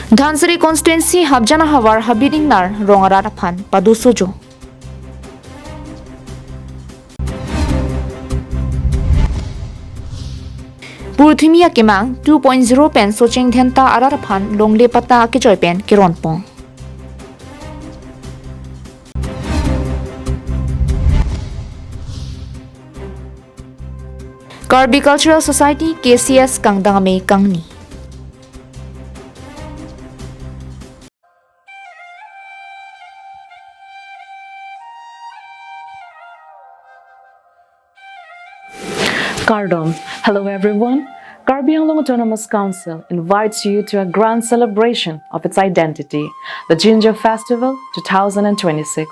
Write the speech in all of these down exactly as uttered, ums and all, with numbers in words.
Dhansiri constituency Hapjan ahavar habit ingnar rong arat aphan padosojo. Purthimi akemang two point zero pen Socheng Dhenta arat aphan longle patta akejoi pen keronpon. Karbi Cultural Society, K C S, kangdang amei kangni. Kardom. Hello everyone. Karbi Anglong Autonomous Council invites you to a grand celebration of its identity, the Jinja Festival two thousand twenty-six.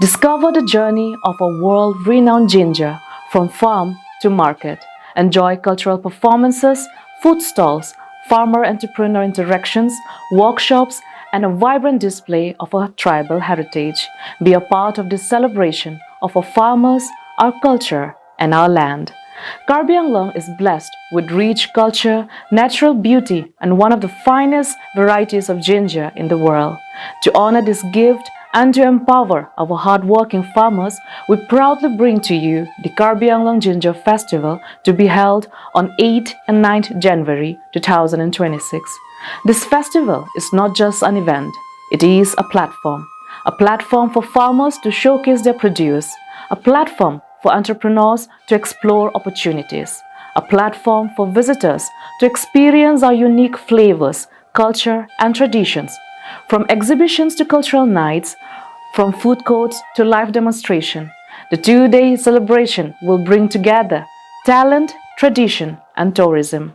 Discover the journey of a world-renowned Jinja from farm to market. Enjoy cultural performances, food stalls, farmer-entrepreneur interactions, workshops, and a vibrant display of our tribal heritage. Be a part of this celebration of our farmers, our culture, and our land. Karbi Anglong is blessed with rich culture, natural beauty, and one of the finest varieties of jinja in the world. To honor this gift and to empower our hardworking farmers, we proudly bring to you the Karbi Anglong Jinja Festival, to be held on eighth and ninth January two thousand twenty-six. This festival is not just an event, it is a platform. A platform for farmers to showcase their produce, a platform for entrepreneurs to explore opportunities, a platform for visitors to experience our unique flavors, culture, and traditions. From exhibitions to cultural nights, from food courts to live demonstration, the two-day celebration will bring together talent, tradition, and tourism.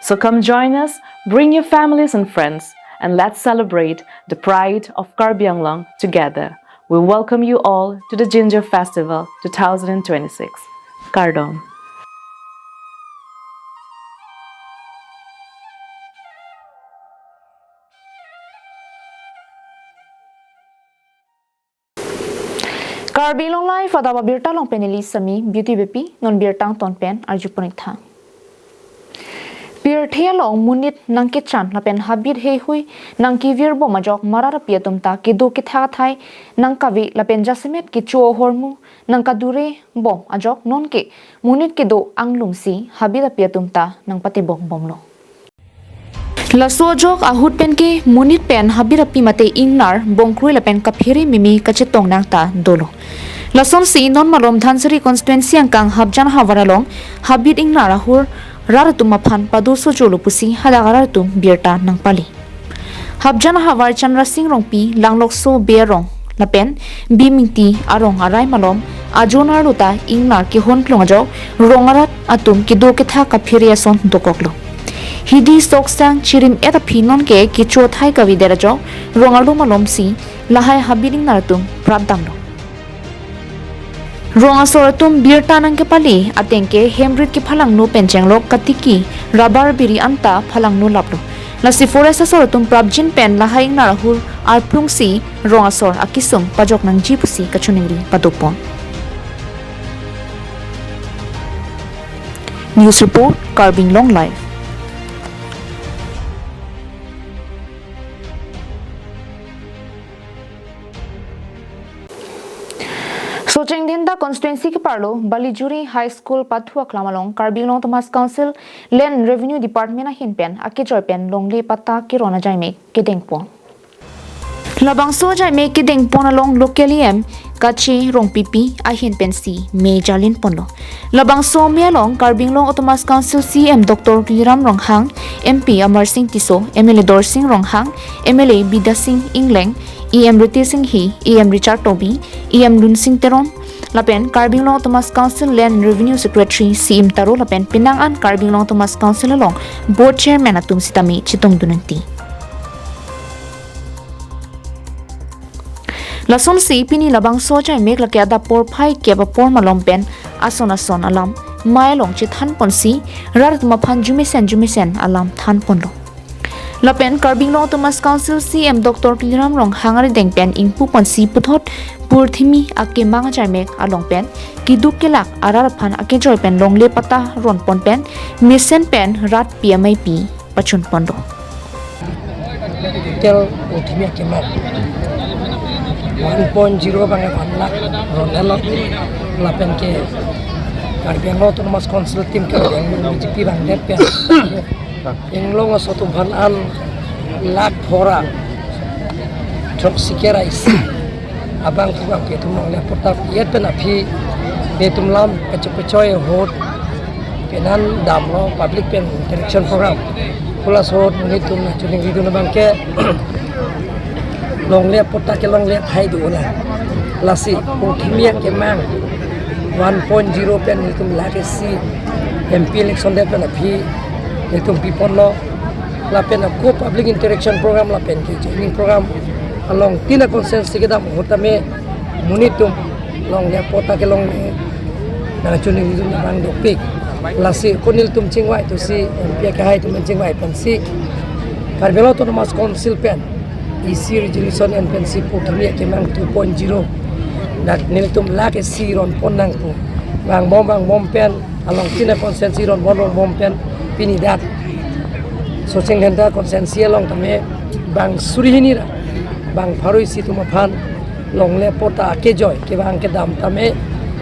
So come join us, bring your families and friends, and let's celebrate the pride of Karbi Anglong together. We welcome you all to the Jinja Festival two thousand twenty-six. Kardom. Karbi Anglong Live adap abirta along pen neli Sami Beauty Beypi, non birta angton pen arjupon-ik tha. Pirthe along monit nangkechan lapen habit heihui nangkevirbom ajok Marat api atum ta kedo kethak athai nangkave lapen jasemet kecho ahormu nangkadure bom ajok nonke monit kedo anglumsi habit api atum ta nangpatebok bomlo. Laso ajok ahut penke monit pen habit api mate ingnar, bongkrui lapen kaphere meme kachetong nangta dolo. Lasonsi non malom Dhansiri constituency angkang Hapjan ahavar along habit ingnar ahur rat atum aphan padosojolo pusi hadak arat atum birta nangpali. Hapjan ahavar Chandrasing Rongpi, Langlokso Bey arong lapen Bey Mingti arong arai malom ajonar luta ingnar kehonklung ajok rong arat atum kedo kethak kaphere ason dokoklo. Hidi soksang chirim-et aphi nonke kecho athai kavedet ajok rong arlo malomsi lahai habit ingnar atum prapdamlo. Rong asor atum birta nangkepali atengke hemrit kephalangno pen chenglok katiki, rubber, biri anta phalangno laplo. Lasi forest asor atum prapjin pen lahai ingnar ahur arplungsi rong asor akesung pajok nangji pusi kachiningri padopon. News report, Karbi Anglong Live. Socheng Dhenta constituency keparlo Balijuri High School pathu aklam along Karbi Anglong Autonomous Council Land Revenue Department ahin pen akejoi pen longle patta keron ajaimek kedengpon. Labangso ajaimek kedengpon along local E M Kache Rongpipi ahin pensi me jalinponlo. Labangso me along Karbi Anglong Autonomous Council C E M Doctor Tuliram Ronghang, M P Amarsing Tisso, M L A Dorsing Ronghang, M L A Bidya Sing Engleng, E M Ritesh Enghi, E M Richard Tokbi, E M Lunsing Teron, lapen Karbi Anglong Autonomous Council Land Revenue Secretary Siim Taro lapen penang an Karbi Anglong Autonomous Council along Board Chairman atum sitame chetongdun-ikji. Lasonsi pini labangso ajaimek lake adap porphai kep apor malom pen ason ason alam mei along chethanponsi rat atum aphan jumesen jumesen alam thanponlo. Lapen Karbi Anglong Autonomous Council C E M Doctor Tuliram Ronghang arideng pen ingpuponsi puthot purthimi akemang ajaimek along pen keduk kelak arat aphan akejoi pen longle patta ronpon pen mesen pen rat pi amei pi pachunponlo. Tel Puthimi Akemang. One point zero abang one lakh ron-etlo. Lapen ke Karbi Anglong Autonomous Council team Karbi Anglong B J P abang det pen. Inglong aso atum aphan an lakh pharo throksi kre isi abang pu abang ke itum longle patta pi-et pen aphi netum lam kachepechoi ahut pen an damlo public pen interaction program. Pu laso ahut netum nangchoningri dun abang ke longle patta ke longle thai do na. Lasi Puthimi Akemang one point zero pen netum lakh isi M P election det pen aphi netum piponlo. Lapen ako public interaction program lapen ke joining program along tin a constituency kedam ahut tame monit atum longle patta ke longle nangchoningri dun abang dopik. Lasi ako nelitum chingvai thusi M P akehai atum chingvai pensi Karbi Anglong Autonomous Council pen isi resolution en pensi Puthimi Akemang two point zero dak nelitum lakh isi ronpon nang pu vangbom vangbom pen along tin a constituency ronbom ronbom pen pini dak Socheng Dhenta constituency along tame bang suri hini ra bang pharo isi atum aphan longle patta akejoi kevang kedam tame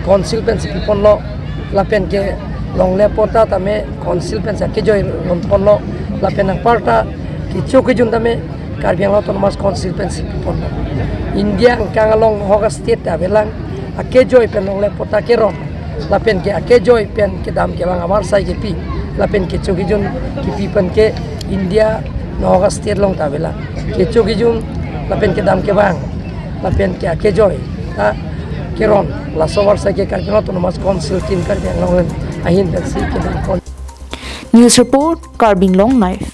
council pensi piponlo. Lapen ke longle patta tame council pensi akejoi ronponlo. Lapen anparta kecho kejun tame Karbi Anglong Autonomous Council pensi piponlo. India angkang along nohok a-state ta avelang akejoi pen longle patta keron. Lapen ke akejoi pen kedam kevang avarsai kepi. Lapen kecho kejun kepi pen ke India nohok a-state along ta avelang. Kecho kejun lapen kedam kevang lapen ke akejoi ta keron. Laso avarsai ke Karbi Anglong Autonomous Council team Karbi Anglong ahin pensi kedam pon. News report, Karbi Anglong Live.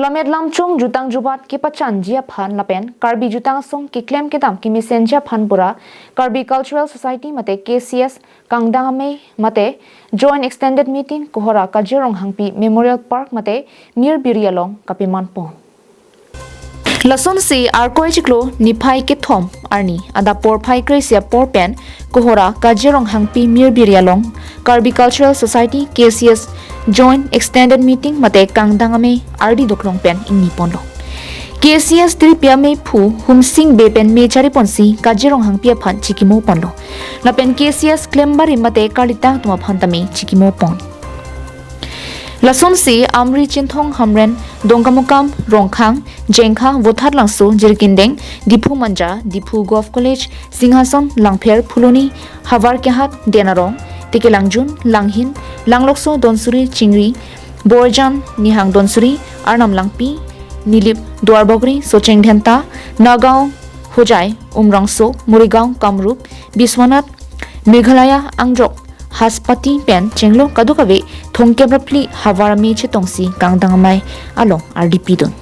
Lammet lamchong jutang jubat kepachanji aphan lapen Karbi Jutang Asong keklem kedam kemesenji aphan pura Karbi Cultural Society mate K C S kangdang amei mate Joint Extended Meeting Kohora Kajir Ronghangpi Memorial Park mate Mirbiri along kapemanpon. Lasonsi Arkoi chiklo niphai kethom arni adap porphai kre-isi apor pen Kohora Kajir Ronghangpi Mirbiri along Karbi Cultural Society K C S Joint Extended Meeting mate kangdang amei ardi doklong pen ingniponlo. K C S tiripi ameiphu Humsing Bey pen me chariponsi Kajir Ronghangpi aphan chikimoponlo. Lapen K C S klembari mate karlitang atum aphan tame chikimopon. Lasonsi Amri, Chinthong, Hamren, Dongkamukam, Rongkhang, Jengkha, Vothatlangso, Jirikindeng, Diphu Manja, Diphu Govt College, Singhason, Langpher, Phuloni, Howraghat, Denarong, Tekelangjun, Langhin, Langlokso, Donsuri, Chingri, Borjan, Nihang Donsuri, Arnam Langpi, Nilip, Duarbagori, Socheng Dhenta, Nagaon, Hojai, Umrangso, Morigaon, Kamrup, Biswanath, Meghalaya, Angjok, Haspati pen chenglo kadokave thomkep ra phli havar amei chetongsi kangdang amei along ardi pidun.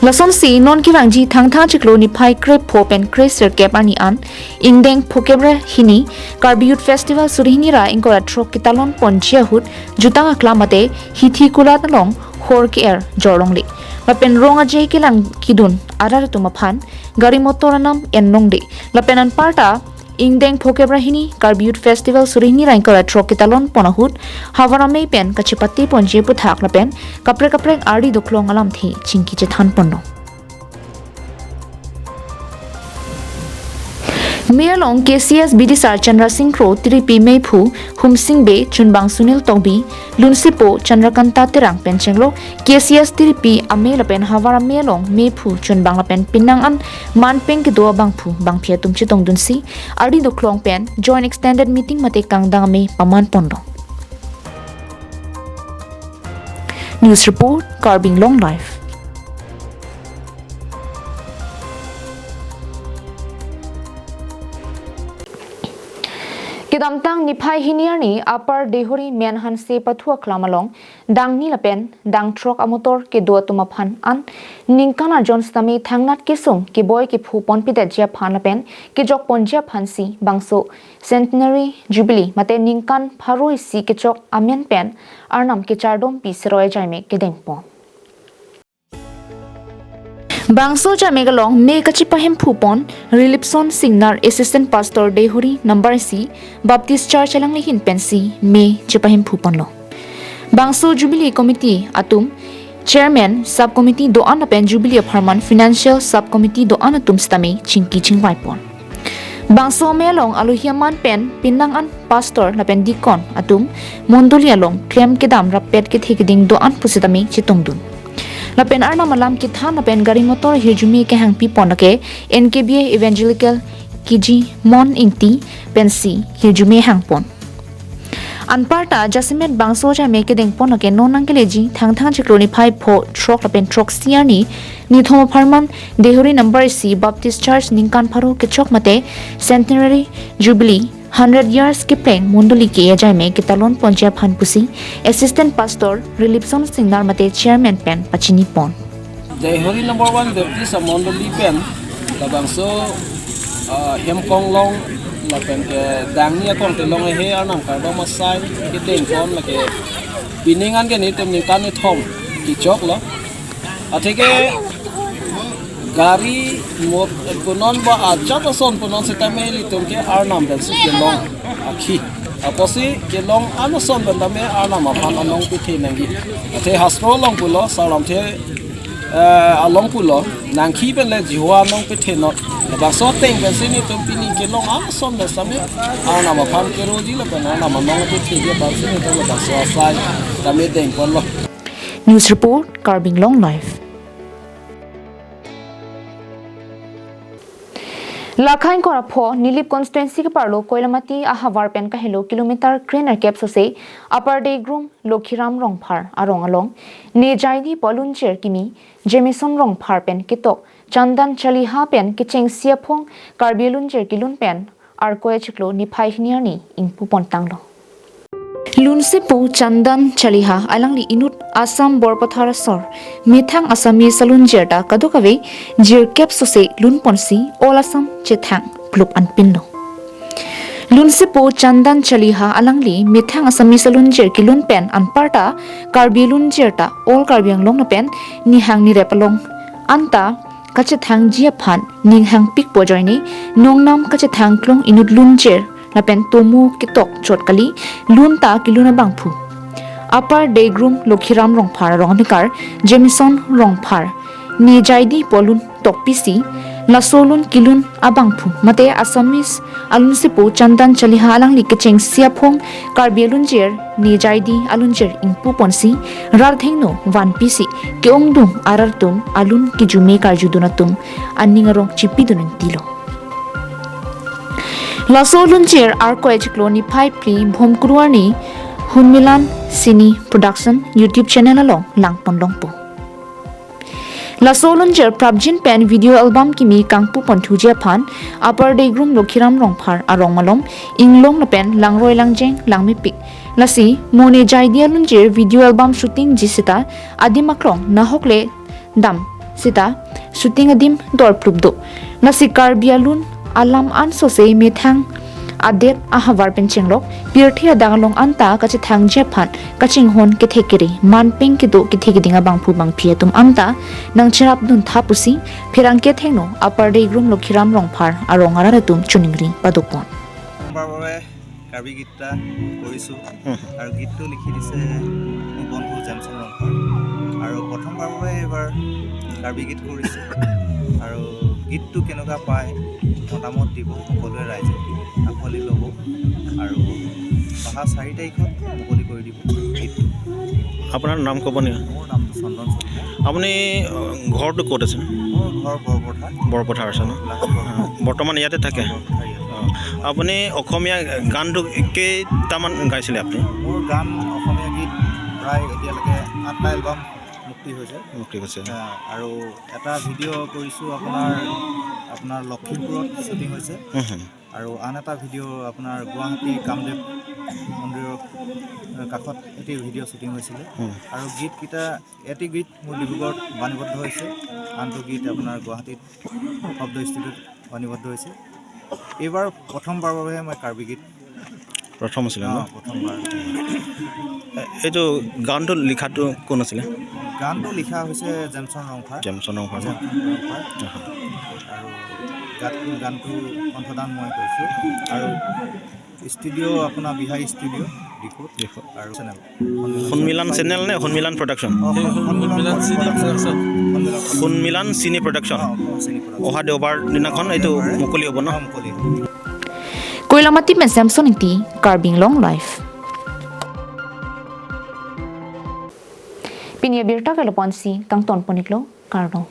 Lasonsi non kevangji Thangthang chiklo niphai krepho pen kresirkep arni an ingdeng phokep ra hini Karbi Youth Festival suri hini ra ingkoi ra throk ketalon ponji ahut jutang aklam mate hithi kulat along hor ke-er jorlongle. Lapen rong aje kelang kedun arat atum aphan gari motor anam enlongle. Lapen anparta ingdeng phokep ra hini Karbi Youth Festival suri hini ra ingkoi ra throk ketalon pon ahut havar amei pen kachepate ponji aputhak lapen kaprek kaprek ardi doklong alamthe chingki chethan ponlo. Mei along K C S bidisar Chandra Sing Kro, tiripi meiphu Humsing Bey, chunbang Sunil Tokbi, lunsipo Chandrakanta Terang pen chenglo K C S tiripi amei lapen havar amei along meiphu chunbang lapen penang an manpeng kedo abangphu bangphi atum chetongdunsi ardi doklong pen Joint Extended Meeting mate kangdang amei pamanponlo. News report, Karbi Anglong Live. Kedamtang niphai hini arni Upper Dehori Menhanse pathu aklam along dangni lapen dangthrok amotor kedo atum aphan an ningkan arjon sitame thangnat kesung keboi kephu ponpidetji aphan lapen kejok ponji aphansi bangso Centenary Jubilee mate ningkan pharo isi kechok amen pen Arnam kechardompi seroi ajaime kedengpon. Bangso ajaimek along me kachepahemphu pon Relipson Singnar, Assistant Pastor Dehuri number isi Baptist Church alangli ahin pensi me chepahemphu ponlo. Bangso Jubilee Committee atum Chairman, Sub Committee do-an lapen Jubilee apharman Financial Sub Committee do-an atum sitame chingki chingvai pon. Bangso amei along alohi aman pen pinang an pastor lapen deacon atum mondoli along klem kedam rappet kethe keding do-an pusitame chetongdun. Lapen Arnam alam kethan lapen gari motor hirjume kehangpi pon lake N K B A Evangelical K G Mon Ingti pensi hirjume hang pon. Anparta jasemet bangso ajaimek kedeng pon lake non nangkeleji Thangthang chiklo niphai pho throk lapen throksi arni nithom apharman Dehuri number isi Baptist Church ningkan pharo kechok mate Centenary Jubilee hundred years kepleng mondoli ke ajaimek ketalon ponji aphan pusi Assistant Pastor Relipson Singnar mate Chairman pen pachini pon. Dehuri number one Baptist amondoli pen labangso, ah, Hemkonglong lapen ke Dangni akong telong he Arnam kardom asai kedeng pon lake pining an ke nitum ningkan nithom kechoklo. Atheke gari mot punon ba ajat ason punon sitame ilitum ke Arnam pensi kelong akhi. Apotsi kelong an ason pen tame Arnam aphan anong pithe nangji. Athe hastro along pulo, Sarlamthe, eh, along pulo, nangkhi pen le Jehovah anong pithe not. Bangso ateng pensi nitum pini kelong an ason pen tame Arnam aphan keroji lapen Arnam anong pitheji aphansi nitum bangso asai tame deng ponlo. News report, Karbi Anglong Live. Lakhain Korapho, Nilip constituency keparlo Koilamati ahavar pen kahelo kilometer krenerkep sose Upper Degrum Lokhiram Rongphar arong along ne jaidi pu alunjir kimi Jameson Rongphar pen ketok Chandan Chaliha pen kechengsi aphong Karbi alunjir kelun pen Arkoi achiklo niphai hini arni ingpu pontanglo. Lunsepo Chandan Chaliha alangli inut Assam Borpathar asor methang Assamese alunjir ta kadokave jirkep sose lun ponsi All Assam chethang klub anpinlo. Lunsepo Chandan Chaliha alangli methang Assamese alunjir kelun pen anparta Karbi alunjir ta All Karbi Anglong lapen nihang nirep along anta kachethangji aphan ning hangpikpo ajoine nongnam kachethang klong inut lunjir lapen tomo ketok chot kali lun ta kelun abangphu. Upper Degrum Lokhiram Rongphar arong amekar Jameson Rongphar ne jaidi pu alun tokpisi laso lun kelun abangphu mate Assamese alunsepo Chandan Chaliha alangli kechengsi aphong Karbi alunjir ne jaidi alunjir ingpu ponsi rat hingno vanpisi ke-ongdung arat atum alun kejume karjudun atum aning arong chipidun intilo. Laso alunjir Arkoi achiklo niphai phli Bhomkuru arni Hunmilan Cine Production YouTube channel along langpon longpo. Laso alunjir prapjin pen video album kimi kangpu ponthuji aphan Upper Degrum Lokhiram Rongphar arong malom inglong lapen langroi langjeng langmepik. Lasi mo ne jaidi alunjir video album shooting ji sita adim aklong nahok le dam sita shooting adim dorplup do. Lasi Karbi alun alam ansose methang adet ahavar pen chenglok pirthe adang along anta kachethangji aphan kachinghon kethe kere manpeng kedo kethe keding abangphu bangphi atum anta nangcherapdun tha pusi pherangke thengno Upper Degrum Lokhiram Rongphar arong arat atum choningri padopon. বাৰ বাবে কাৰ্বি গীত এটা কৰিছোঁ। হুম। আৰু গীতটো লিখি দিছে মোৰ বন্ধু জেমছন ৰংফৰ। আৰু প্ৰথমবাৰ বাবে এইবাৰ কাৰ্বি গীত কৰিছোঁ। আৰু গীতটো কেনেকুৱা পায়, মতামত দিব সকলোৱে, ৰাইজে আঁকোৱালি ল'ব। আৰু অহা চাৰি তাৰিখত মুকলি কৰি দিব গীতটো। আপোনাৰ নাম ক'ব নেকি? মোৰ নাম চন্দন চলিহা। আপুনি, অ, ঘৰটো ক'ত আছে? মোৰ ঘৰ বৰপথাৰ। বৰপথাৰ আছে ন? গোলাঘাট বৰপথাৰ। অ, বৰ্তমান ইয়াতে থাকে? বৰপথাৰ ইয়াতে। অ, আপুনি অসমীয়া গানটো কেইটামান গাইছিলে আপুনি? মোৰ গান, অসমীয়া গীত প্ৰায় এতিয়ালৈকে আঠটা এলবাম মুক্তি হৈছে। মুক্তি হৈছে। আ, আৰু এটা ভিডিঅ' কৰিছোঁ আপোনাৰ, আপোনাৰ লখিমপুৰত শ্বুটিং হৈছে। হুম, হুম। আৰু আন এটা ভিডিঅ' আপোনাৰ গুৱাহাটী কামদেৱ মন্দিৰৰ কাষত এটি ভিডিঅ' শ্বুটিং হৈছিলে। হুম। আৰু গীতকেইটা, এটি গীত মোৰ ডিব্ৰুগড়ত বাণীবদ্ধ হৈছে, আনটো গীত আপোনাৰ গুৱাহাটীত শব্দ ষ্টুডিঅ'ত বাণীবদ্ধ হৈছে। এইবাৰ প্ৰথমবাৰৰ বাবে মই কাৰ্বি গীত প্ৰথম আছিলে ন? অ, প্ৰথমবাৰ। এ-, এইটো গানটো লিখাটো কোন আছিলে? গানটো লিখা হৈছে জেমছন ৰংফাৰ। জেমছন ৰংফাৰ ন? জেমছন ৰংফাৰ। আৰু গান গানটো কণ্ঠদান মই কৰিছোঁ। আৰু ষ্টুডিঅ' আপোনাৰ বিহাৰী ষ্টুডিঅ' ডিফুত। ডিফুত। আৰু চেনেল সন্মিলন চেনেল নে সন্মিলন প্ৰডাকশ্যন? অ, সন্মিলন সন্মিলন চিনি প্ৰডাকশ্যন। প্ৰডাকশ্যন। সন্মিলন সন্মিলন চিনি প্ৰডাকশ্যন। অ, অ, চিনি প্ৰডাকশ্যন। অহা দেওবাৰ দিনাখন এইটো মুকলি হ'ব ন? অ, মুকলি হ'ব। Koilamati pen Samson Ingti, Karbi Anglong Live. Pini abirta ke lapu-ansi kangton pon-iklo, kardom.